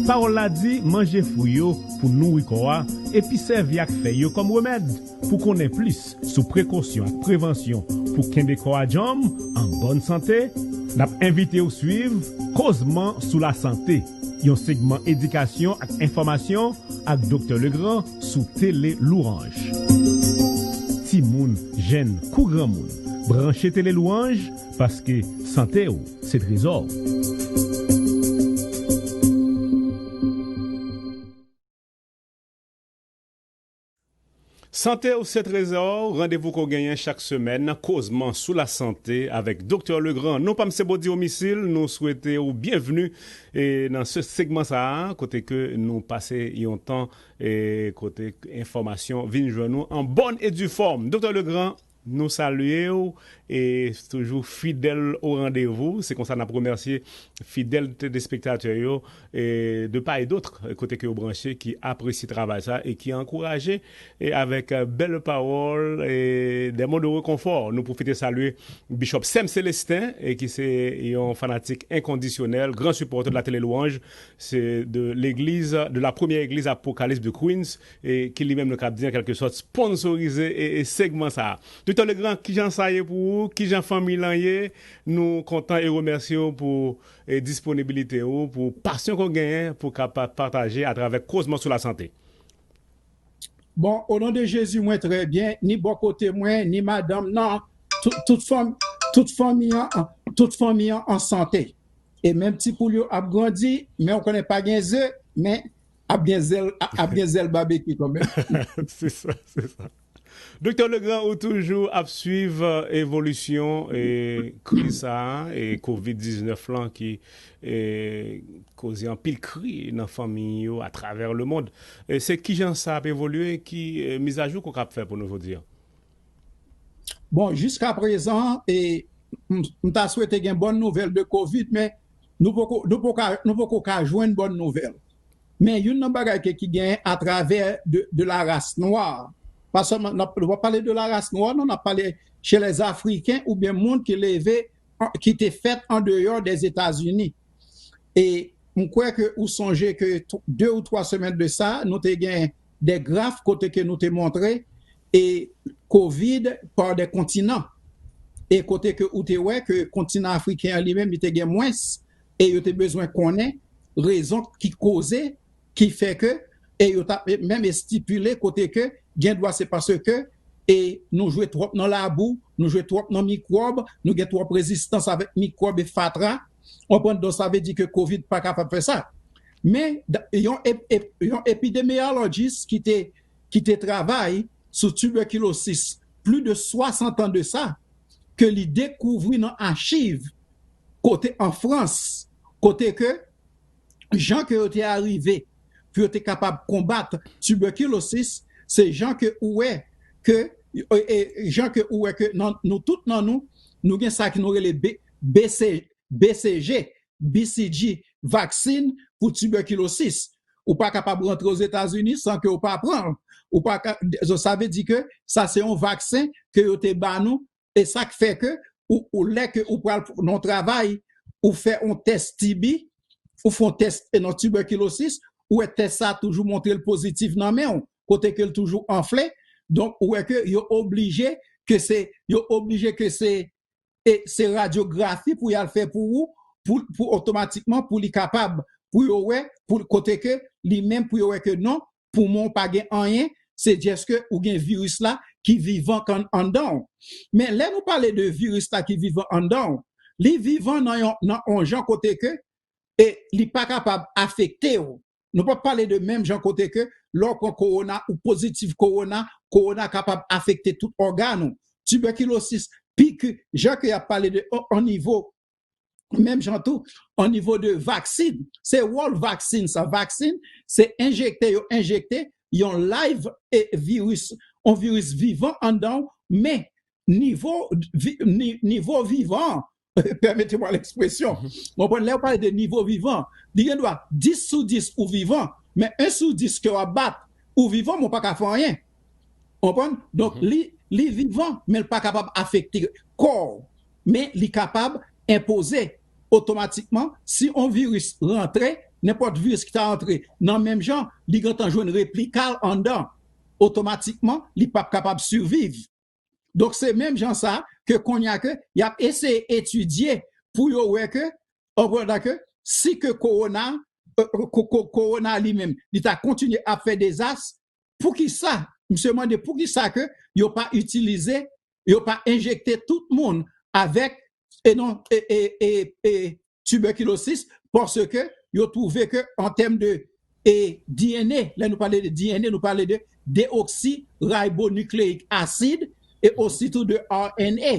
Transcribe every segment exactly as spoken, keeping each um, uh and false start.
Pawòl la di manje fwi yo pou nouri kò a, epi sèvi ak fèy yo kòm remèd. Pou konnen plis sou prekosyon ak prevansyon pou kenbe kò a djanm, an bòn sante, n ap envite w swiv Kozman sou Lasante, yon segman edikasyon ak enfòmasyon ak Doktè Legrand sou Tele Louange. Timoun, jèn kou granmoun, branche Tele Louange, paske sante w se trezò w. Sante w se trezò w, randevou ke w genyen chak semèn, Kozman sou Lasante avèk Doktè Legrand. Non pa m se Bodi Omisil, nou swete w byenvni e nan se segman sa a, kote ke nou pase yon tan e kote enfòmasyon vin jwenn nou an bòn e di fòm. Doktè Legrand, nou salye w e toujou fidèl o randevou. Se konsa n ap remèsye fidèl telespektatè yo e de pa e dot, kote ke yo branche, ki apresye travay sa e ki ankouraje e avèk bèl pawòl e des mots de réconfort. Nou pwofite salye Bishop Sam Célestin e ki se yon fanatik enkondisyonèl, gran sipòtè de la Tele Louange, se de l'église, de la première église apocalypse de Queens, e ki li menm nou kab di an kèlke sòt sponsorize e, e segman sa a. Doktè Legrand, kijan sa ye pou ou? Kijan fanmi lan ye? Nou kontan e remèsye w pou e disponibilite ou, pou pasyon ke w genyen pou kapab pataje atravè Kozman sou Lasante. Bon, o non de Jezi, mwen trè byen, ni bò kote mwen, ni madanm nan, tout, tout fanm, tout fanmi an, tout fanmi an an sante. E menm ti poul yo ap grandi, men w konnen pa gen ze, men ap gen zèl, ap gen zèl babekyou kanmenm. Se sa, se sa. Doktè Legrand, ou toujou ap swiv evolisyon e kriz sa a, e kovid diznèf lan ki e koze anpil kri nan fanmi yo atravè lemonn. E se kijan sa ap evolye, ki e mizajou ke w kab fè pou nou jodi a? Bon, jiska prezan, e m, m ta swete gen bòn nouvèl de kovid, men nou poko, nou poko, nou poko ka jwenn bòn nouvèl. Men youn nan bagay ke, ki genyen atravè de, de la race noire, pa sèlman, n ap, nou pa pale de la race noire, non, n ap pale chez les Africains oubyen moun ki leve, an, ki te fèt andeyò dèzetazini. E m kwè ke ou sonje ke tw-, de ou twa semèn de sa, nou te gen de graf kote ke nou te montre e kovid pa de kontinan. E kote ke ou te wè ke kontinan afriken an li menm, li te gen mwens, e yo te bezwen konnen rezon ki koze, ki fè ke, e yo ta menm estipile kote ke gen dwa se paske e nou jwe twòp nan labou, nou jwe twòp nan mikwòb, nou gen twòp rezistans avèk mikwòb e fatra. Ou konprann? Donk, sa vle di ke kovid pa kapab fè sa. Men, da-, yon ep-, ep-, yon epidemiyolojis ki te, ki te travay sou tibèkilosis plis de swasant an de sa, ke li dekouvri nan achiv kote an Frans, kote ke jan ke yo te arive pou yo te kapab konbat tibèkilosis, se jan ke ou wè ke, e, e, jan ke ou wè ke nan, nou tout nan nou, nou gen sa ki nou rele B-, B C, B C G, B C G vaksin pou tibèkilosis. Ou pa kapab rantre Ozetazini san ke ou pa pran l. Ou pa ka, sa vle di ke sa se yon vaksen ke yo te ba nou, e sa k fè ke ou, ou lè ke ou pral nan yon travay, ou fè yon tès T B, ou fè yon tès, e, nan tibèkilosis, ou wè tès sa toujou montre l pozitif nan men w, kote ke l toujou anfle, donk ou wè ke yo oblije ke se, yo oblije ke se, e se radyografi pou y al fè pou ou, pou, pou otomatikman, pou li kapab, pou yo wè, pou kote ke li menm, pou yo wè ke non, poumon w pa gen anyen, se jis ke ou gen viris la ki vivan kan anndan w. Men lè nou pale de viris la ki vivan anndan w, li vivan nan yon, nan yon jan kote ke, e li pa kapab afekte w. Nou p ap pale de menm jan kote ke lè w pran kowona, ou pozitif kowona, kowona kapab afekte tout ògàn ou. Tibèkilosis, piki, jan ke y ap pale de, o, an nivo, menm jan tou, an nivo de vaksin, se wòl vaksin sa. Vaksin, se enjekte yo enjekte yon live e viris, yon viris vivan anndan w, men nivo vi-, ni-, nivo vivan, pèmete mwen lekspresyon. Mhm. Ou konprann, lè w pale de nivo vivan, li gen dwa dis sou dis ou vivan, men en sou dis ke w ap bat, ou vivan, men w pa ka fè anyen. Ou konprann? Donk, mhm, li, li vivan, men l pa kapab afekte kò w. Men li kapab enpoze otomatikman, si yon viris rantre, nenpòt viris ki ta antre nan menm jan, li gentan jwenn replika l anndan. Otomatikman, li p ap kapab siviv. Donk, se menm jan sa ke kounye a ke y ap eseye etidye pou yo wè ke, an prendan ke si ke kowona, euh, ko- ko- kowona li menm, li ta kontinye ap fè dezas, poukisa, misye mande poukisa ke yo pa itilize, yo pa enjekte tout moun avèk, e non, e, e, e, e, tibèkilosis, paske yo twouve ke an tèm de, e, D N A, lè nou pale de D N A, nou pale de deoksiribonikleyik asid, e osi tou de R N A,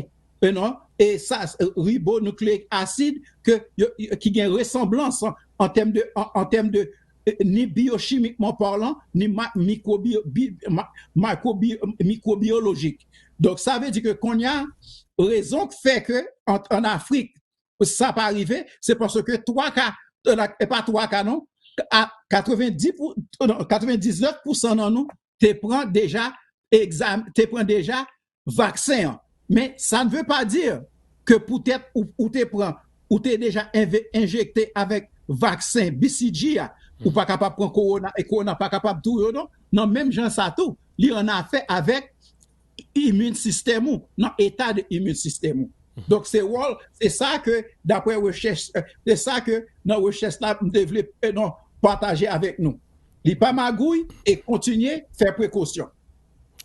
e non, e sa, ribonukleyik asid, ke yo, yo- ki gen resanblans an, an tèm de, an, an tèm de, e, ni byochimikman palan, ni ma- mikrobi- bi- ma- makrobi- mikwobiyolojik. Donk, sa vle di ke kounye a, rezon k fè ke an, an Afrik, sa pa rive, se paske twa ka, e pa twa ka non, a katrevenndis pou, non, katrevendiznèf pousan nan nou te pran deja egzam, te pran deja vaksen an. Men sa ne veut pas dire ke poutèt ou, ou te pran, ou te deja enve- enjekte avèk vaksen B C G a, ou pa kapab pran kowona e kowona pa kapab touye w non. Nan menm jan sa tou, li an afè avèk imin sistèm ou, nan eta de imin sistèm ou. Donk, se wòl, se sa ke, daprè rechèch, se sa ke nan rechèch la, m te vle, e non, pataje avèk nou. Li pa magouy e kontinye fè prekosyon.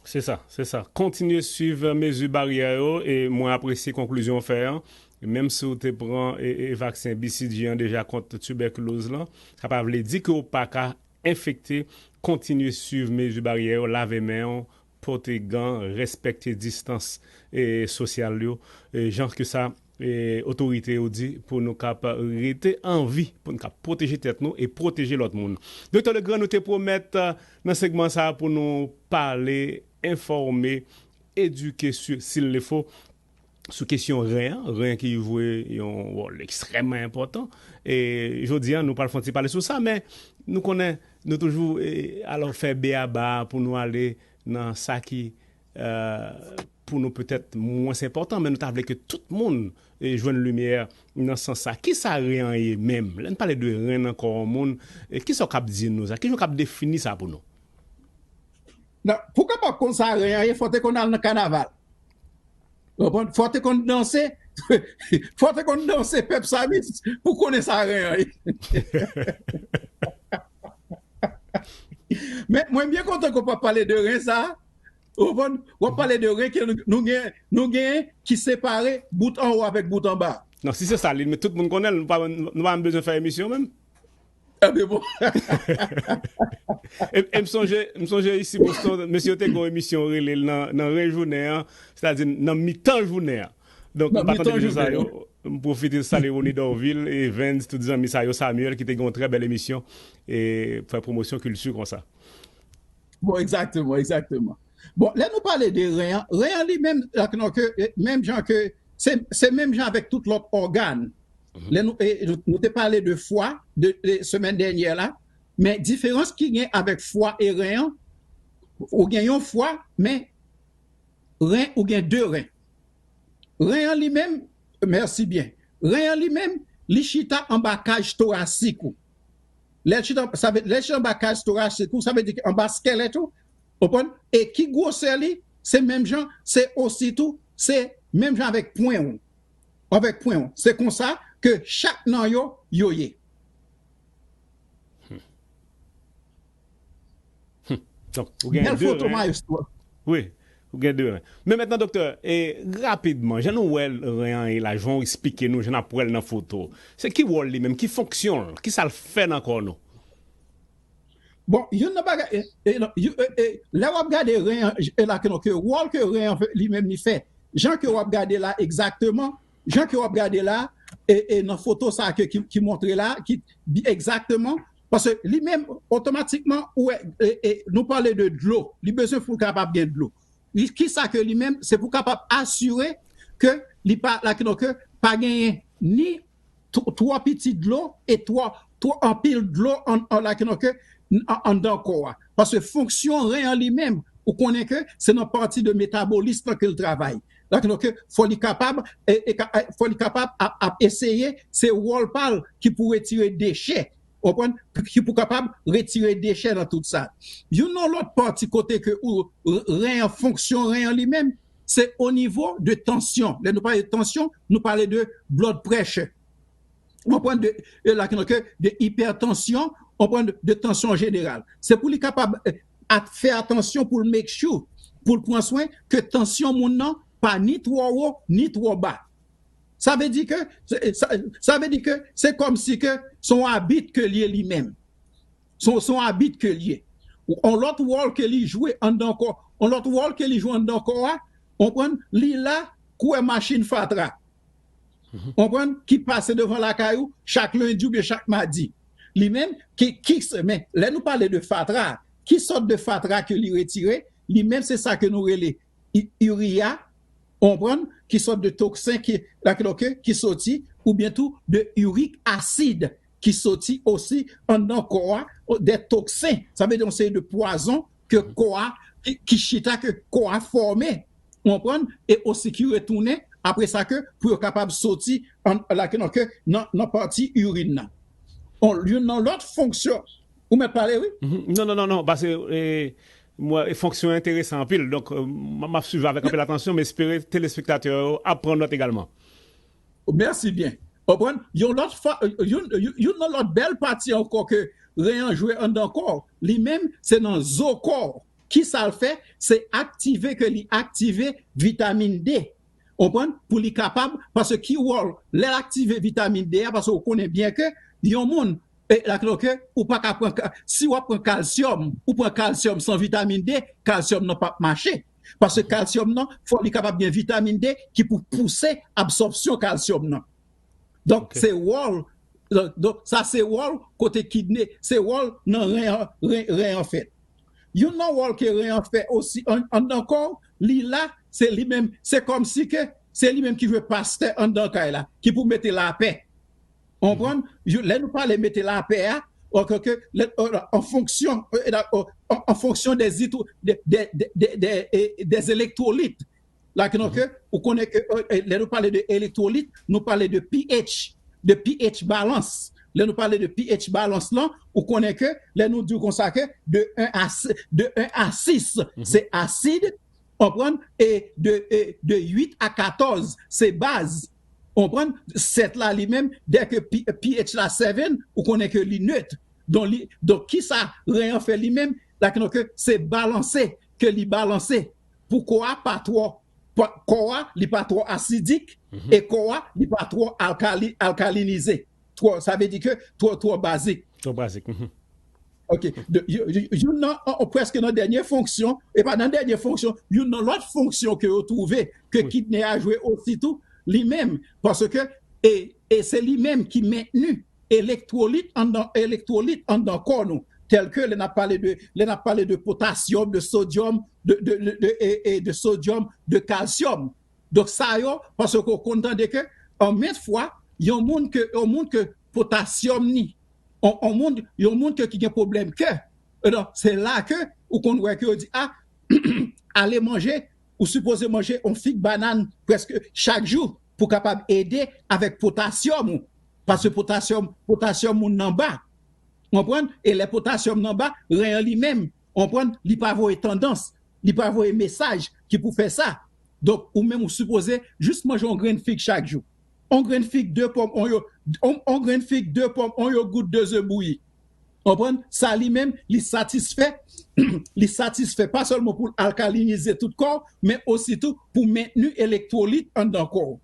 Se sa, se sa. Kontinye swiv mezi baryè yo e mwen apresye konklizyon w fè an. Menm si w te pran e, e vaksen B C G an deja kont tibèkiloz lan, sa pa vle di ke w pa ka enfekte. Kontinye swiv mezi baryè yo, lave men w, pote gan, respekte distans e, sosyal yo, e, jan ke sa e, otorite yo di pou nou kap rete an vi, pou nou kap pwoteje tèt nou e pwoteje lòt moun. Doktè Legrand, nou te pwomèt nan segman sa a pou nou pale, enfòme, edike si, si l le fo, sou kesyon ren an, ren ki jwe yon wòl ekstrèmman enpòtan. E jodi a, nou pral fè yon ti pale sou sa, men nou konnen nou toujou e, alò fè beyaba pou nou ale nan sa ki e, pou nou petèt mwens enpòtan, men nou ta vle ke tout moun e, jwenn limyè nan sans sa. Kisa ren an ye menm? Lè n pale de ren nan kò yon moun, e, kisa w kab di nou sa? Kijan w kab defini sa pou nou? Nan, pou w kapab konn sa ren an ye, fò w te konn al nan kanaval. Ou konprann? Fò w te konn danse. Fò w te konn danse pèp Samis pou konnen sa ren an ye. Men mwen byen kontan ke w pa pale de ren sa. Ou konprann? W ap pale de ren ke nou, nou gen, nou gen ki separe bout anwo avèk bout anba. Non, si se sa li, men tout moun konnen l, nou pa, nou pa menm bezwen fè emisyon menm. Ebyen bon. E, e m sonje, m sonje isi Boston, mesye yo te gen yon emisyon rele l nan, nan ren jounen an, sètadi nan mitan jounen an. Donk, m pa tande mesye sa yo. M pwofite salye Rony Dorvil, Evens, tout zanmi sa yo, Samuel, ki te gen yon trè bèl emisyon e fè pwomosyon kilti konsa. Bon, egzakteman, egzakteman. Bon, lè nou pale de ren an, ren an li menm, menm jan ke, se, se menm jan avèk tout lòt ògàn. Lè nou, e, nou, nou te pale de fwa de, de semèn dènyè la, men diferans ki gen avèk fwa e ren an, ou gen yon fwa, men ren, ou gen de ren. Ren an li menm, mèsi byen. Ren an li menm, li chita anba kaj torasik ou. Lè l chita, sa vle, lè l chita anba kaj torasik ou, sa vle di ke anba skèlèt ou, konprann? E ki gwosè li, se menm jan, se osi tou, se menm jan avèk pwen ou. Avèk pwen ou. Se konsa ke chak nan yo, yo ye. Donk, ou gen Bèl de foto, ren. Maestro. Wi, ou gen de ren. Men mentnan, doktè, e, rapidman, jan nou wè ren an ye la, jan w eksplike nou, jan n ap wè l nan foto, se ki wòl li menm, ki fonksyon l, ki sa l fè nan kò nou? Bon, youn nan bagay, e, e, non, you- e, e, lè w ap gade ren an, e, la, ke, non, ke wòl ke ren an fè- li menm li fè, jan ke w ap gade la egzakteman, jan ke w ap gade la, e, e nan foto sa ke, ki, ki montre la, ki bi- egzakteman, paske li menm, otomatikman, ou wè, e, e, nou pale de dlo, li bezwen pou l kapab gen dlo. Li, ki sa ke li menm, se pou kapab asire ke li pa, la, ke, non, ke pa genyen ni tw- twò piti dlo e twò, twò anpil dlo an, an, la, ke, non, ke, an, anndan kò a. Paske fonksyon ren an li menm, ou konnen ke se nan pati de metabolis lan ke l travay. La, ke, non, ke fò li kapab, e, e, ka- e, fò li kapab ap, ap eseye, se wòl pa l ki pou retire dechè. Ou konprann? Ki pou kapab retire dechè nan tout sa. Youn nan lòt pati kote ke ou ren an, fonksyon ren an li menm, se o nivo de tansyon. Lè nou pale de tansyon, nou pale de blood pressure. Ou konprann? De, e la, ke de ipètansyon, ou konprann? De, de tansyon jeneral. Se pou li kapab eh, at, fè atansyon pou l make sure, pou l pran swen ke tansyon moun nan pa ni twò wo, ni twò ba. Sa vle di ke, sa, sa vle di ke se kòmsi ke se yon abit ke l ye li menm. Se, se yon abit ke l ye. On lòt wòl ke li jwe anndan kò, on lòt wòl ke li jwe anndan kò a, ou konprann? Li la, kouwè machin fatra. Ou konprann? Ki pase devan lakay ou chak lendi oubyen chak madi. Li menm, ki, ki, men, lè nou pale de fatra, ki sòt de fatra ke li retire? Li menm, se sa ke nou rele i-, urea, ou konprann? Ki sòt de toksen ki, la, ki, ki soti, oubyen tou de uric acid, ki soti osi anndan kò a, de toksen. Sa vle di yon seri de pwazon ke kò a, ki, ki chita, ke kò a fòme, ou konprann? E osi ki retounen, apre sa, ke pou yo kapab soti an, la, ke nan, ke nan, nan pati irin nan. On, youn nan lòt fonksyon, ou mèt pale, wi? Mhm. Non, non, non, non, paske eh, mwen, eh, fonksyon enteresan anpil. Donk, eh, m, m ap swiv avèk anpil atansyon, m espere telespektatè yo ap pran nòt egalman. Mèsi byen. Ou konprann? Yon lòt fa, youn, youn, youn nan lòt bèl pati ankò ke ren an jwe anndan kò, li menm, se nan zo kò. Ki sa l fè? Se aktive ke li aktive vitamin D. Ou konprann? Pou li kapab, paske ki wòl, lè l aktive vitamin D a, paske ou konnen byen ke yon moun, e, la, ke ou pa ka pran ka, si w ap pran kalsyòm, ou pran kalsyòm san vitamin D, kalsyòm nan p ap mache. Paske kalsyòm nan, fò li kapab gen vitamin D ki pou pouse absòpsyon kalsyòm nan. Donk, se wòl, donk, donk, sa se wòl kote kidne, se wòl nan ren an, ren, ren an fèt. Youn nan wòl ke ren an fè osi an, anndan kò w, li la, se li menm, se kòmsi ke se li menm ki jwe pastè anndan kay la, ki pou mete lapè. Ou konprann? Yo, lè nou pale mete lapè a, ok, ok, lè, euh, an fonksyon, euh, euh, an, an fonksyon des itro-, de, de, de, de, eh, des électrolytes. La, ke, ok, ou konnen ke, euh, eh, lè nou pale de elektwolit, nou pale de pH, de pH balans. Lè nou pale de pH balans lan, ou konnen ke, lè nou di konsa ke de un a sis, de un a sis, se asid, ou konprann, e de, e de uit a katòz, se baz. Ou konprann? Sèt la li menm, dè ke pi-, pH la seven, ou konnen ke li net. Donk, li, donk, kisa ren an fè li menm? La, ke, donk, se balanse, ke li balanse. Pou kò a pa twò, pa, kò a, li pa twò asidik, e kò a, li pa twò alkali-, alkalinize. Twò, sa vle di ke twò, twò bazik. Twò bazik. Ok. De, yo, yo, youn nan, an, an, prèske nan dènye fonksyon, e pa nan dènye fonksyon, youn nan lòt fonksyon ke yo twouve ke kidne a jwe osi tou, li menm, paske, e, e se li menm ki mentni elektwolit anndan, elektwolit anndan kò nou, tèl ke lè n ap pale de, lè n ap pale de potasyòm, de sodyòm, de, de, de, de, e, e de sodyòm, de kalsyòm. Donk sa yo, paske w konn tande ke, an menm fwa, yon moun ke, yon moun ke potasyòm ni, on, on moun, yon moun ke ki gen pwoblèm kè, e donk, se la ke ou konn wè ke yo di, a, ale manje, ou sipoze manje on fig banann prèske chak jou pou kapab ede avèk potasyòm ou. Paske potasyòm, potasyòm moun nan ba. Ou konprann? E lè potasyòm nan ba, ren an li menm, ou konprann, li pa voye tandans, li pa voye mesaj ki pou fè sa. Donk, ou menm ou sipoze jis manje yon grenn fig chak jou. On grenn fig, de pòm, on yo, on, on grenn fig, de pòm, on yogout, de ze bouyi. Ou konprann? Sa li menm, li satisfè, li satisfè pa sèlman pou l alkalinize tout kò w, men ositou pou mentni elektwolit anndan kò w.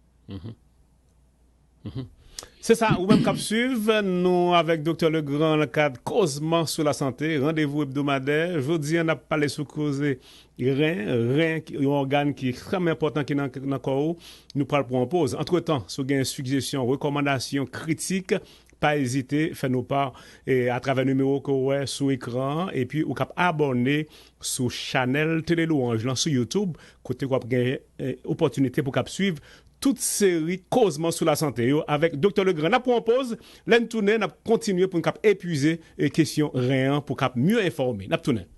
Se sa, ou menm k ap swiv, nou avèk Doktè Legrand nan kad Kozman sou Lasante, randevou ebdomadè. Jodi a, n ap pale sou koze ren, ren, ki, yon ògàn ki ekstrèmman enpòtan ki nan, nan kò w. Nou pral pran yon poz. Antretan, si w gen sijesyon, rekòmandasyon, kritik, pa ezite fè nou pa, e, atravè nimewo ke w wè sou ekran an, epi ou k ap abòne sou chanèl Tele Louanj lan sou YouTube, kote w ap gen, e, opòtinite pou w k ap swiv tout seri kozman sou lasante yo avèk Doktè Legrand. N ap pran yon poz, lè n tounen, n ap kontinye pou n k ap epuize, e, kesyon ren an, pou w k ap mye enfòme. N ap tounen.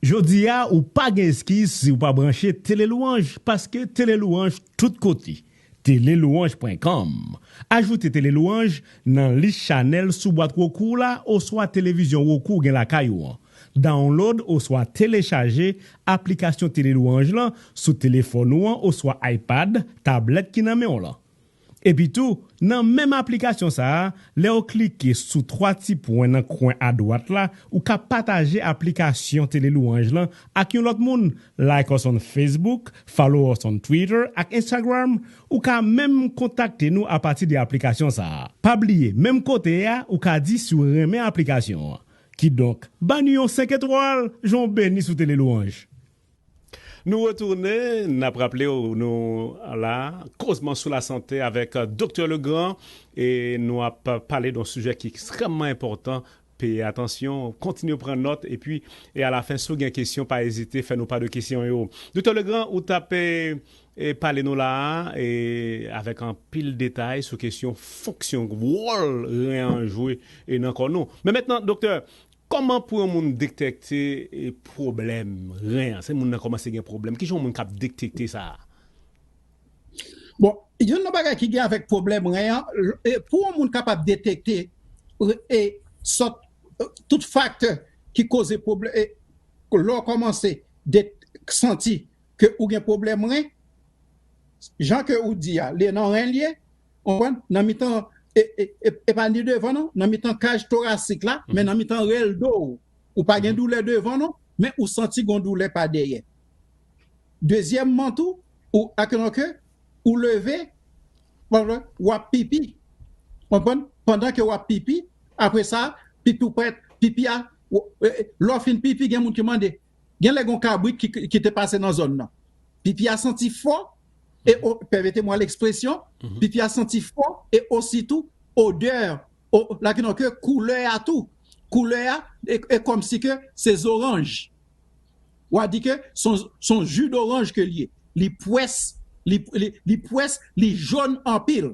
Jodi a, ou pa gen eskiz si w pa branche Tele Louanj, paske Tele Louanj tout kote. Telelouange pwen kòm. Ajoute Telelouange nan lis chanèl sou bwat Roku w la oswa televizyon Roku w gen lakay ou an. Download oswa telechaje aplikasyon Telelouange lan sou telefòn ou an oswa iPad, tablèt ki nan men w lan. Epitou, nan menm aplikasyon sa a, lè w klike sou twa ti pwen nan kwen adwat la, ou ka pataje aplikasyon Telelouange lan ak yon lòt moun. Like us on Facebook, follow us on Twitter ak Instagram. Ou ka menm kontakte nou apati de aplikasyon sa a. Pa bliye, menm kote a, ou ka di si w renmen aplikasyon an. Kidonk, ba nou yon senk etwal, jan w beni sou Telelouange. Nou retounen, n ap raple w, nou la, kozman sou lasante avèk, euh, Doktè Legrand, e nou ap pale de yon sijè ki ekstrèmman enpòtan. Peye atansyon, kontinye pran nòt, epi, e alafen, si w gen kesyon, pa ezite, fè nou pa de kesyon yo. Doktè Legrand, ou t ap, e, e, pale nou la a, e, avèk anpil detay sou kesyon fonksyon, wòl ren an jwe, e, nan kò nou. Men mentnan, doktè, kòman pou yon moun detekte, e, pwoblèm ren an? Se moun nan kòmanse gen pwoblèm. Kijan yon moun k ap detekte sa a? Bon, youn nan bagay ki gen avèk pwoblèm ren an, e, pou yon moun kapab detekte, e, sòt, e, tout faktè ki koze pwoblèm, e, lè w kòmanse de, santi ke ou gen pwoblèm ren, jan ke ou di a, li nan ren l ye, w konprann? Nan mitan, e, e, e, e pa ni devan non, nan mitan kaj torasik la, men nan mitan rèl do w. Ou pa gen doulè devan non, men ou santi gon doulè pa dèyè. Dezyèmman tou, ou, ak yon ke, ou leve, w ap pipi. Konprann? Pandan ke w ap pipi, apre sa, pipi ou prèt, pipi a, w-, e, e, lè w fin pipi, gen moun ki mande, gen lè gon kabrit ki, ki te pase nan zòn nan. Pipi a santi fò, e, o, permettez-moi l'expression, pipi a santi fò, e ositou, odè, o, la ki non ke koulè a tou. Koulè a, e, e kòmsi ke se zoranj. W a di ke se yon, se yon ji doranj ke l ye. Li pwès, li, li, li pwès, li jòn anpil.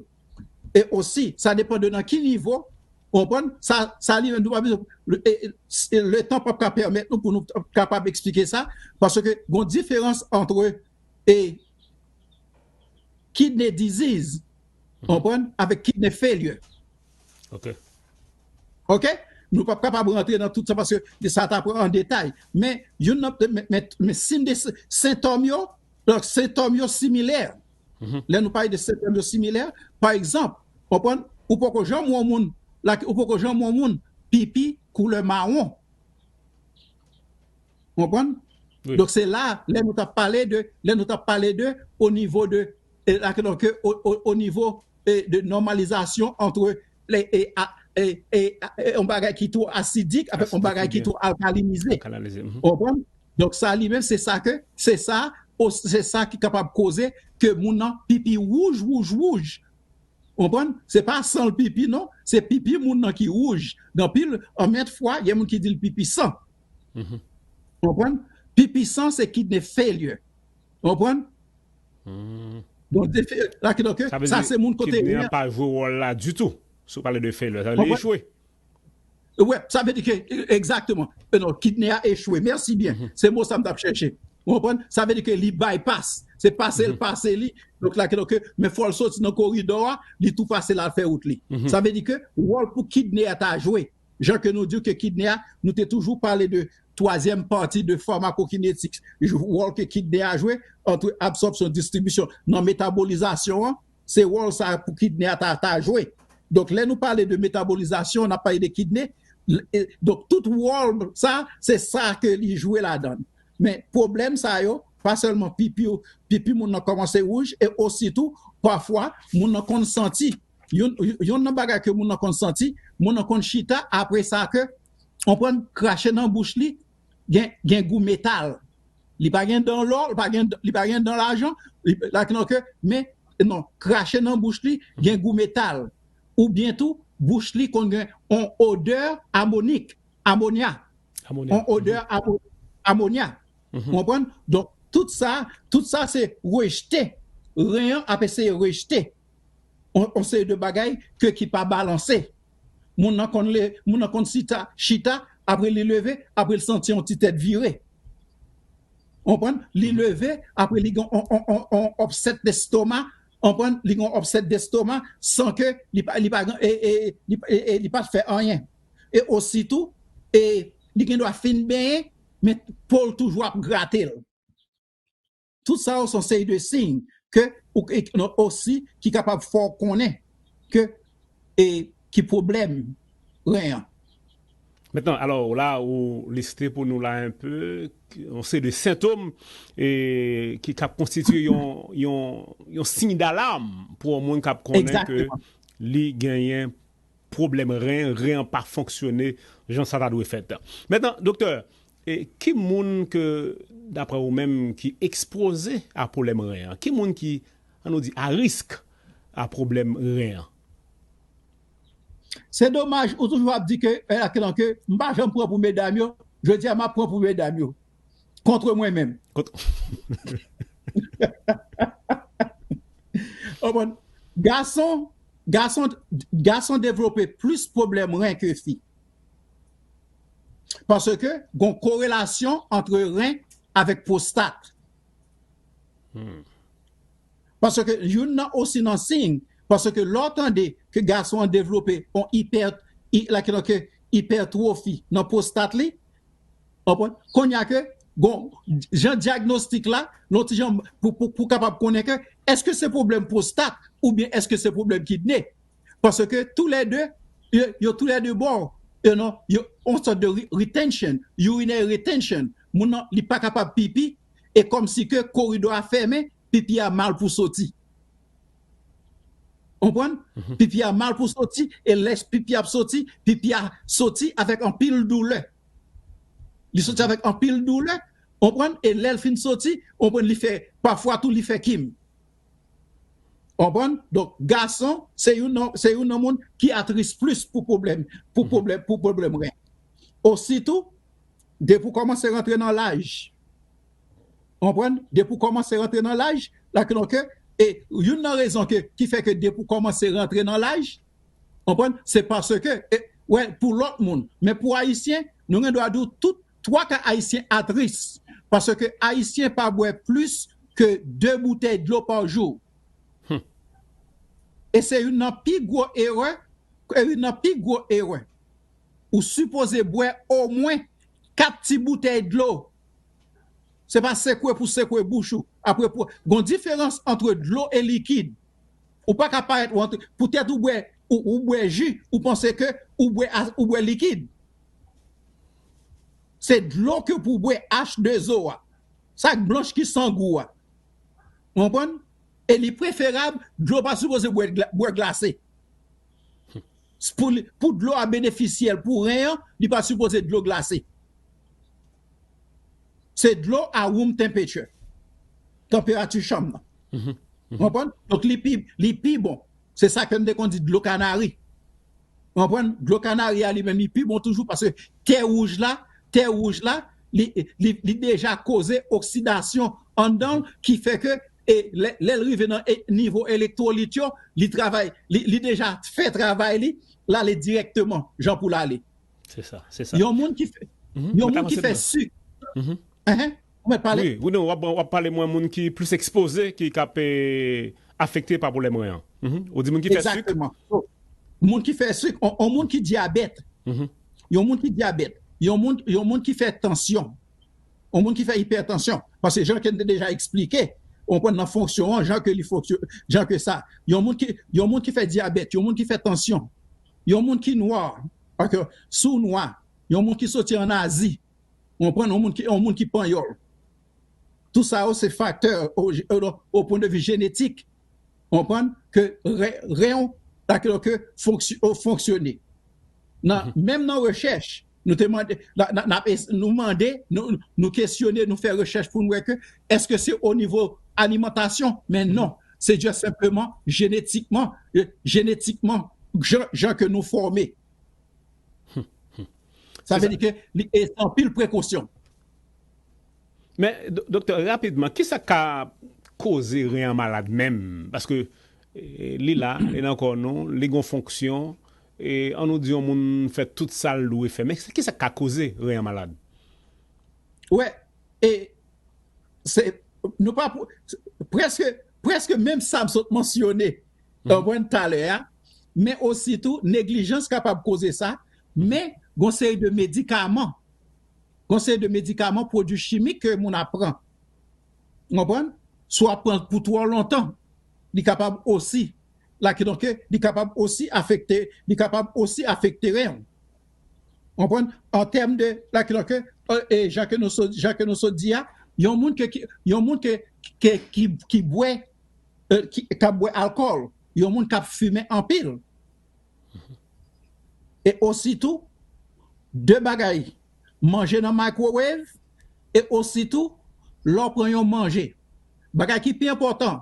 E osi, sa depann de nan ki nivo, w konprann? Sa, sa li menm, nou pa bezwen, le, e, e, letan p ap ka pèmèt nou pou nou t-, kapab eksplike sa, paske gon diferans ant, e, kidney disease, w konprann, avèk kidney failure. Ok. Ok? Nou p ap kapab rantre nan tout sa paske sa ta pran an detay. Men, youn nan, men, men, men siy de se-, sentòm yo, donk, sentòm yo similè. Lè nou pale de sentòm yo similè, pa egzanp, w konprann, ou poko janm wè yon moun, la, ou poko janm wè yon moun pipi koulè mawon. W konprann? Wi. Donk, se la, lè nou t ap pale de, lè nou t ap pale de, o nivo de, e, la, donk, o, o, o nivo, e, de nòmalizasyon ant le, e, a, e, e, a, e, yon bagay ki twò asidik avèk yon bagay ki twò alkalinize. Alkalinize. W konprann? Donk, sa li menm, se sa ke, se sa, o, se sa ki kapab koze ke moun nan pipi wouj, wouj, wouj. W konprann? Se pa san l pipi, non. Se pipi moun nan ki wouj. Gen anpil, anmèt fwa, gen moun ki di l pipi san. W konprann? Pipi san, se kidney failure. W konprann? Donk, defi, la, donk, sa se moun kote kidney an pa jwe wòl la ditou. Si w pale de failure, sa vle di echwe. Wè, sa vle di ke, egzakteman. E non, kidney a echwe. Mèsi byen. Se mo sa m t ap chèche. W konprann? Sa vle di ke li bypass. Se pase l pase li. Donk, la, donk, men fò l soti nan koridò a, li tou pase l al fè wout li. Sa vle di ke wòl pou kidney a ta jwe. Jan ke nou di ke kidney a, nou te toujou pale de twazyèm pati de pharmacokinetics. Wòl ke kidney a jwe ant absòpsyon, distribisyon, nan metabolizasyon an, se wòl sa pou kidney a ta, ta jwe. Donk, lè nou pale de metabolizasyon, n ap pale de kidney. E, donk, tout wòl sa, se sa ke li jwe ladan l. Men, pwoblèm sa yo, pa sèlman pipi, pipi moun nan kòmanse wouj, e ositou, pafwa, moun nan konn santi. Youn, youn nan bagay ke moun nan konn santi, moun nan konn chita, apre sa ke, w konprann, krache nan bouch li, gen, gen gou metal. Li pa gen dan lò, li pa gen, li pa gen dan lajan, li, la, non, ke, men, non, krache nan bouch li, gen gou metal. Oubyen tou, bouch li konn gen yon odè amonik, amonya. Amonya. Yon odè amo-, amonya. W konprann? Donk, tout sa, tout sa se rejte. Ren an ap eseye rejte yon, yon seri de bagay ke ki pa balanse. Moun nan konn le, moun nan konn chita, chita, apre li leve, apre li santi yon ti tèt vire. W konprann? Li leve, apre li gen yon, yon, yon, yon upset d'estomac, konprann, li gen yon upset d'estomac san ke li pa, li pa, e, e, li, e, e, li pa t fè anyen. E ositou, e, li gen dwa fin benyen, men po l toujou ap grate l. Tout sa yo se yon seri de siy ke ou, e, non, osi ki kapab fè w konnen ke, e, ki pwoblèm ren an. Mentnan, alò, la, ou liste pou nou la enpe yon seri de sentòm e, ki kab konstitye yon, yon, yon siy dalam pou yon moun k ap konnen ke li genyen pwoblèm ren, ren an pa fonksyone jan sa ta dwe fèt. Mentnan, doktè, e, ki moun ke, daprè ou menm, ki ekspoze a pwoblèm ren an? Ki moun ki, ann nou di, a risk a pwoblèm ren an? Se domaj, ou toujou ap di ke, e, ke m pa janm pran pou medam yo, jodi a m ap pran pou medam yo. Kont mwen menm. Gason, gason, gason devlope plis pwoblèm ren ke fi. Paske gon korelasyon ant ren avèk pwostat. Paske youn nan osi nan siy, paske lè w tande ke gason an devlope yon ipè, i, la, ke ipètwofi nan pwostat li, konprann? Kounye a ke, bon, jan dyagnostik la, non ti jan pou, pou, pou kapab konnen ke, èske se pwoblèm pwostat oubyen èske se pwoblèm kidne? Paske tou lè de, yo, yo tou lè de bò, yo non, yo, yon sòt de re- retention, urinary retention. Moun nan, li pa kapab pipi, e kòmsi ke koridò a fèmen, pipi a mal pou soti. Konprann? Pipi a mal pou soti, e lè pipi ap soti, pipi a soti avèk anpil doulè. Li soti avèk anpil doulè, konprann? E lè l fin soti, konprann, li fè, pafwa tou li fè kim. Konprann? Donk, gason, se youn nan, se youn nan moun ki at risk plis pou pwoblèm, pou pwoblèm, pou pwoblèm ren. Ositou, depi w kòmanse rantre nan laj, konprann? Depi w kòmanse rantre nan laj, la ke, donk, e youn nan rezon ke, ki fè ke depi w kòmanse rantre nan laj, konprann? Se paske, e, wè, pou lòt moun, men pou Ayisyen, nou gen dwa di w tout twa ka Ayisyen at risk. Paske Ayisyen pa bwè plis ke de boutèy dlo pa jou. E se youn nan pi gwo erè, e youn nan pi gwo erè. Ou sipoze bwè omwen kat ti boutèy dlo. Se pa sekwe pou sekwe bouch ou. Apre, pou, gon diferans ant dlo e likid. Ou pa ka parèt, ou antre, poutèt ou bwè, ou, ou bwè ji, ou panse ke ou bwè, a- ou bwè likid. Se dlo ke pou bwè, H de O a. Sa k blanch ki san gou a. Ou konprann? E li preferab, dlo pa sipoze bwè, gla- bwè glase. Pou, li- pou dlo a benefisye l pou ren an, li pa sipoze dlo glase. Se dlo a room temperature. Tanperati chanm nan. Ou konprann? Donk, li pi, li pi bon. Se sa ke m te konn di dlo kanari. Ou konprann? Dlo kanari a li menm, li pi bon toujou paske tè wouj la, tè wouj la, li, li, li deja koze oksidasyon anndan l ki fè ke, e, lè, lè l rive nan, e, nivo elektwolit yo, li travay, li, li deja fè travay li, l ale dirèkteman, jan pou l ale. Se sa, se sa. Yon moun ki fè, yon moun ki fè sik. Enhen, ou mèt pale. Wi, wi, non, w ap, w ap pale mwen moun ki plis ekspoze, ki k ap, e, afekte pa pwoblèm ren an. Ou di moun ki fè sik. Egzakteman. So, moun ki fè sik, on, on moun ki dyabèt. Yon moun ki dyabèt. Yon moun, yon moun ki fè tansyon. Yon moun ki fè ipètansyon. Paske jan ke n te deja eksplike, ou konprann, nan fonksyon an, jan ke li fonksyon, jan ke sa. Yon moun ki, yon moun ki fè dyabèt, yon moun ki fè tansyon, yon moun ki nwa, paske si w nwa, yon moun ki soti an Azi, ou konprann, yon moun ki, yon moun ki panyòl. Tout sa yo se faktè o, o, o pwen de vi jenetik. Ou konprann? Ke ren, ren w, dakò, ke fonksy- o fonksyone. Nan, menm nan rechèch, nou te mande, n a- n a- n ap es- nou mande, nou, nou kesyone, nou fè rechèch pou nou wè ke èske se o nivo alimantasyon, men non, se just senpleman jenetikman, e, jenetikman, jan, jan ke nou fòme. Sa vle di ke li, e, se anpil prekosyon. Men, do- doktè, rapidman, kisa k ka koze ren an malad menm? Paske, e, li la, li nan kò nou, li gon fonksyon, e, an nou di yon moun fè tout sa l dwe fè. Men kisa k ka koze ren an malad? Wè, e, se, nou pa pou, prèske, prèske menm sa m sot mansyone, konprann, talè a, men ositou, neglijans kapab koze sa, men gon seri de medikaman, gon seri de medikaman, pwodui chimik ke moun ap pran. Konprann? Si w ap pran l pou twò lontan, li kapab osi, la, kidonk, li kapab osi afekte, li kapab osi afekte ren w. Konprann? An tèm de, la, kidonk, e, e jan ke nou sot, jan ke nou sot di a, yon moun ke, ki, yon moun ke, ke, ki, ki bwè, e, ki, k ap bwè alkòl, yon moun k ap fimen anpil. E ositou, de bagay, manje nan microwave, e ositou, lè w pran yon manje. Bagay ki pi enpòtan,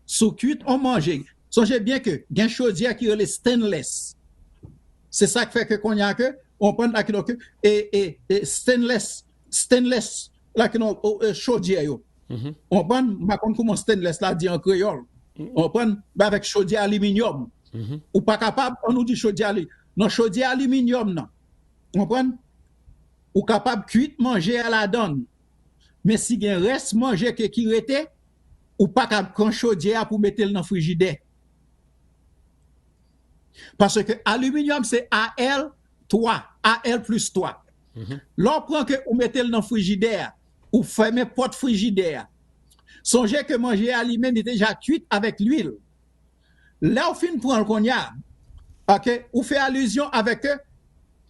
si w kuit yon manje, sonje byen ke gen chodyè ki rele stainless. Se sa k fè ke kounye a ke, w konprann, la, kidonk, e, e, e stainless, stainless, la, kidonk, o, e, chodyè yo. W konprann? M pa konn kòman stainless la di an kreyòl. W konprann? Men avèk chodyè aliminyòm. Ou pa kapab, an nou di chodyè ali-, nan chodyè aliminyòm nan. W konprann? Ou kapab kuit manje a ladan l. Men si gen rès manje ke ki rete, ou pa ka pran chodyè a pou mete l nan frijidè. Paske aliminyòm se A L twa, A L plis twa. Lè w pran ke ou mete l nan frijidè a, ou fèmen pòt frijidè a. Sonje ke manje a li menm, li deja kuit avèk lwil. Lè w fin pran l kounye a, ok, ou fè alizyon avèk ke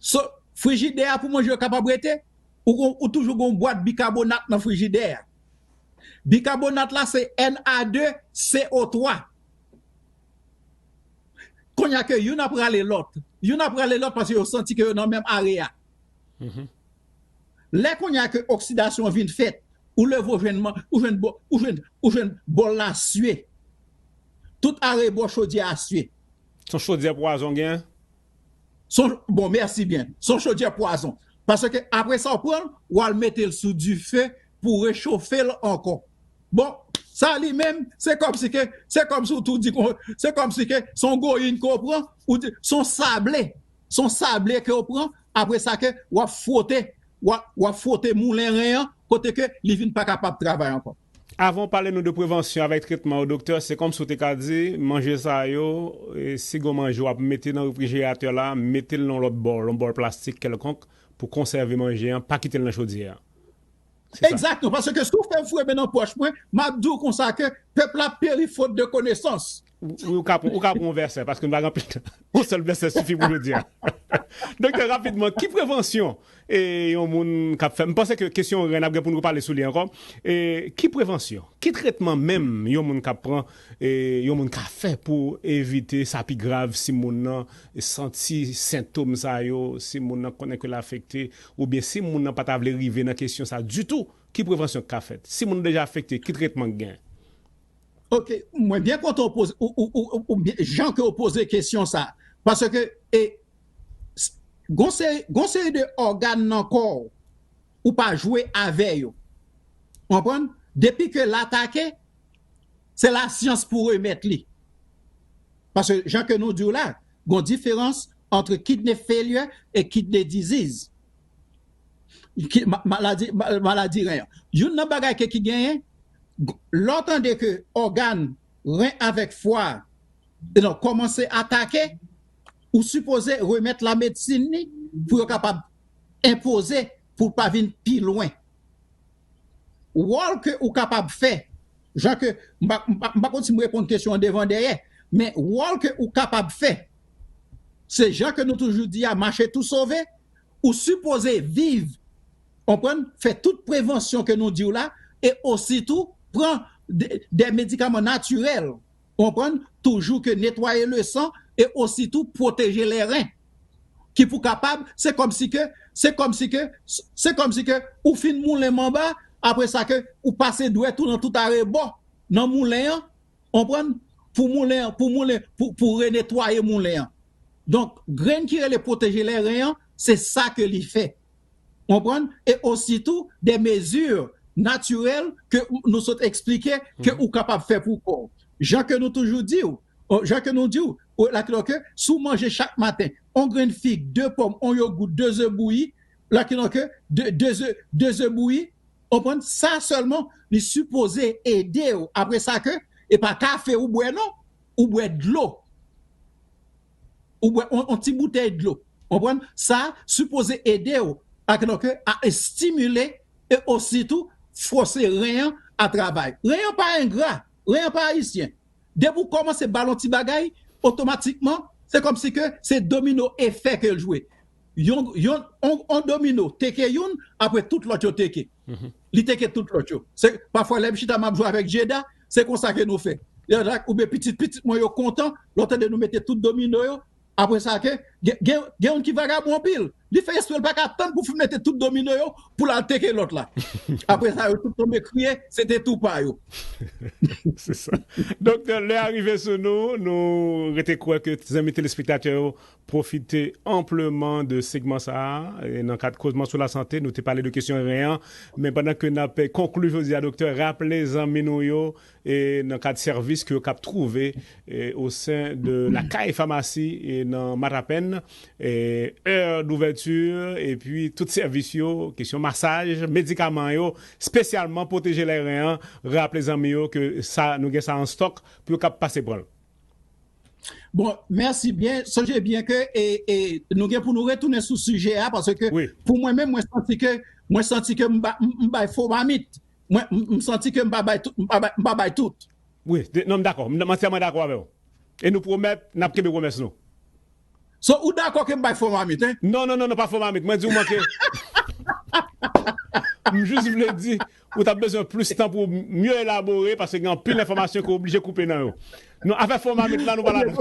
so, frijidè a pou manje yo kapab rete, ou, gon- ou toujou gon bwat bikabonat nan frijidè a. Bikabonat la se N A de C O twa. Kounye a ke youn ap rale lòt. Youn ap rale lòt paske yo santi ke yo nan menm area. Lè kounye a ke oksidasyon an vin fèt, ou leve ou jwenn, man- ou jwenn, bò- ou jwenn, ou jwenn bòl la sye. Tout arebò chodyè a sye. Se yon chodyè pwazon gen? Se yon- bon, mèsi byen. Se yon chodyè pwazon. Paske apre sa, w pran l, w al mete l sou dife pou rechofe l ankò. Bon, sa li menm, se kòmsi ke, se kòmsi w tou di, kon- se kòmsi ke se yon goyin ke w pran, ou di, se yon sable, se yon sable ke w pran, apre sa ke w ap fwote, w ap, w ap fwote moulen ren an, kote ke li vin pa kapab travay ankò. Avan w pale nou de prevansyon avèk tretman yo, doktè, se kòmsi w te ka di, manje sa yo, e, si gon manje w ap mete nan refrijeratè la, mete l nan lòt bòl, yon bòl plastik kèlkonk, pou konsève manje an, pa kite l nan chodyè a. Se sa. Egzakteman, paske si w fè m foure men nan pòch mwen, m ap di w konsa ke pèp la ap peri fot de konesans. Ou, ou ka pran, ou ka pran yon vèsè, paske nou pa gen anpil tan. Yon sèl vèsè sifi pou jodi a. Doktè, rapidman, ki prevansyon, e, yon moun k ap fè? M panse ke kesyon ren n ap gen pou nou pale sou li ankò. E, ki prevansyon, ki tretman menm yon moun k ap pran, e, yon moun ka fè pou evite sa pi grav si moun nan santi sentòm sa yo, si moun nan konnen ke l afekte, oubyen si moun nan pa ta vle rive nan kesyon sa ditou, ki prevansyon k ka fèt? Si moun nan deja afekte, ki tretman k gen? Ok, mwen byen kontan ou poze, ou, ou, ou, ou byen, jan ke w poze kesyon sa. Paske, e, s- gon seri, gon seri de ògàn nan kò w, ou pa jwe avè yo. Konprann? Depi ke l atake, se lasyans pou remèt li. Paske, jan ke nou di w la, gon diferans ant kidney failure e kidney disease. Ki- ma- maladi, ma- maladi ren an. Youn nan bagay ke ki genyen, lè w tande ke ògàn ren avèk fwa a, e non, kòmanse atake, ou sipoze remèt lamedsin li pou yo kapab enpoze, pou l pa vin pi lwen. Wòl ke ou kapab fè, jan ke, m pa, m pa, m pa konn si m reponn kesyon an devan dèyè, men wòl ke ou kapab fè, se jan ke nou toujou di a, mache tou sove, ou sipoze viv, konprann, fè tout prevansyon ke nou di w la, e ositou pran de, de medikaman natirèl, konprann, toujou ke netwaye le san e ositou pwoteje lè ren. Ki pou kapab, se kòmsi ke, se kòmsi ke, se kòmsi ke ou fin moulen manba, apre sa ke ou pase dwèt ou nan tout arebò, nan moulen an, konprann, pou moulen an, pou moulen, pou, pou renetwaye moulen an. Donk, grenn ki rele pwoteje lè ren an, se sa ke li fè. Konprann? E ositou, de mezi natirèl ke nou sot eksplike ke ou kapab fè pou kò w. Jan ke nou toujou di w, o, jan ke nou di w, o, la, ke si w manje chak maten, on grenn fig, de pòm, on yogout, de ze bouyi, la, ke de, de ze, de ze bouyi, konprann? Sa sèlman, li sipoze ede w. Apre sa ke, E pa kafe ou bwè non, ou bwè dlo. Ou bwè yon, yon ti boutèy dlo. Konprann? Sa sipoze ede w a, donk, a estimile e osi tou fòse ren an a travay. Ren an pa engra, ren an pa ayisyen. Depi w kòmanse ba l yon ti bagay, otomatikman, se kòmsi ke se domino efè ke l jwe. Yon, yon, on, on domino teke youn, apre tout lòt yo teke. Li teke tout lòt yo. Se, pafwa, lè m chita m ap jwe avèk Jeda, se konsa ke nou fè. Oubyen pitit pitit mwen yo kontan, lè w tande nou mete tout domino yo, apre sa ke, gen, gen, gen youn ki vagabon anpil. Li fè espre l pa ka tann pou fin mete tout domino yo, pou l al teke lòt la. Apre sa, yo tout tonbe kriye, se te tou pa yo. Se sa. Doktè, lè a rive sou nou, nou rete kwè ke zanmi telespektatè yo pwofite anpleman de segman sa a. E nan kad Kozman sou Lasante, nou te pale de kesyon ren an. Men pandan ke n ap konkli jodi a, doktè, raple zanmi nou yo, e nan kad sèvis ke yo kap twouve e, o sen de Lakay Famasi e nan Matapenn, e, è douvèti, epi tout sèvis yo, kesyon masaj, medikaman yo, espesyalman pwoteje lè ren an, raple zanmi yo ke sa, nou gen sa an stòk pou yo kap pase pran l. Bon, mèsi byen. Sonje byen ke e, e, nou gen pou nou retounen sou sijè a, paske wi, pou mwen menm, mwen santi ke mwen santi ke m ba- m m bay fo mamit. Mwen, m m santi ke m pa bay tout. M pa bay, m pa bay tout. Wi, de- non, m dakò. M m antiyèman dakò avè w. E nou pwomèt, n ap kenbe pwomès nou. So, ou dakò ke m bay fo mamit, en? Non, non, non, non, pa fo mamit. Mwen di w manke. M jis vle di, ou t ap bezwen plis tan pou w mye elabore, paske gen anpil enfòmasyon ke w oblije koupe nan yo. Non, afè fo mamit la, nou pa ladan.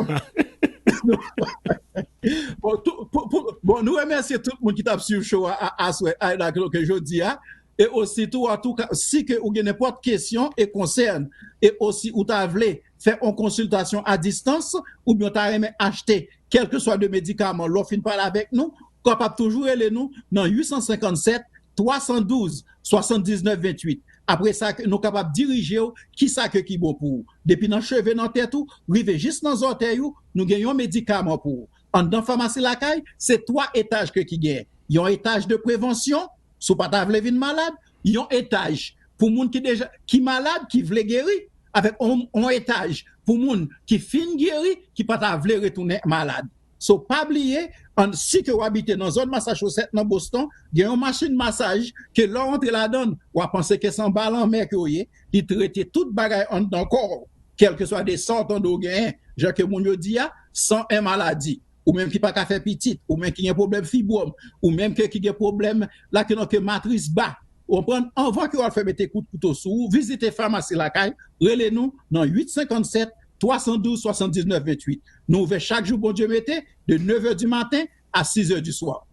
Bon, tou- pou- pou- bon, nou remèsye tout moun ki t ap swiv show a, a, aswè, a, la, ke jodi a. E osi tou, antouka, si ke ou gen nenpòt kesyon e konsèn, e osi ou ta vle fè yon konsiltasyon a distans, oubyen ou ta renmen achte kèlkeswa de medikaman, lè w fin pale avèk nou, ou kapab toujou rele nou nan uit san senkann sèt, twa san douz, swasanndiznèf venntuit. Apre sa, ke nou kapab dirije w kisa ke ki bon pou ou. Depi nan cheve nan tèt ou, rive jis nan zòtèy ou, nou gen yon medikaman pou ou. Anndan Famasi Lakay, se twa etaj ke ki genyen. Yon etaj de prevansyon, si w pa ta vle vin malad, yon etaj pou moun ki deja, ki malad, ki vle geri, avèk yon, yon etaj pou moun ki fin geri, ki pa ta vle retounen malad. So, pa bliye, an, si ke w abite nan zòn Massachusetts, nan Boston, gen yon machin masaj ke lè w antre ladan l, w a panse ke se anba lanmè ke w ye, li trete tout bagay anndan kò w, kèlkeswa de sa w tande w genyen, jan ke moun yo di a, san en maladi. Ou menm ki pa ka fè pitit, ou menm ki gen pwoblèm fibwòm, ou menm ke, ki gen pwoblèm la ke nan ke matris ba. Ou konprann? Anvan ke w al fè mete kout kouto sou ou, vizite Famasi Lakay, rele nou nan uit senkann sèt, twa san douz, swasanndiznèf venntuit. Nou ouvè chak jou Bondye mete, de nevè di maten a sizè di swa.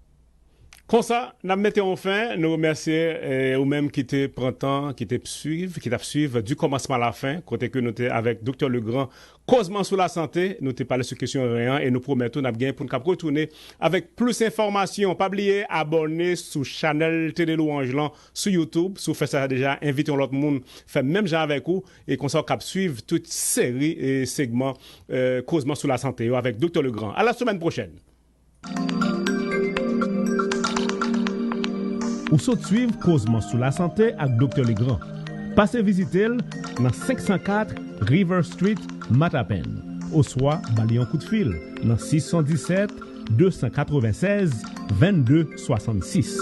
Konsa, n ap mete yon fen, nou remèsye eh, ou menm ki te pran tan, ki te swiv, ki t ap swiv di kòmansman a la fen, kote ke nou te avèk Doktè Legrand, Kozman sou Lasante, nou te pale sou kesyon ren an e nou pwomèt ou n ap gen pou n k ap retounen avèk plis enfòmasyon. Pa bliye abòne sou chanèl Tele Lwanj lan sou YouTube. Si w fè sa deja, envite yon lòt moun fè menm jan avèk ou. E konsa w k ap swiv tout seri e segman eh, Kozman sou Lasante yo avèk Doktè Legrand. A la semèn pwochèn! Ou sot swiv Kozman sou Lasante ak Doktè Legrand. Pase vizite l nan senk san kat River Street, Matapenn, oswa ba li yon kout fil nan sis san disèt, de san katrevennsèz, vennde swasannsis.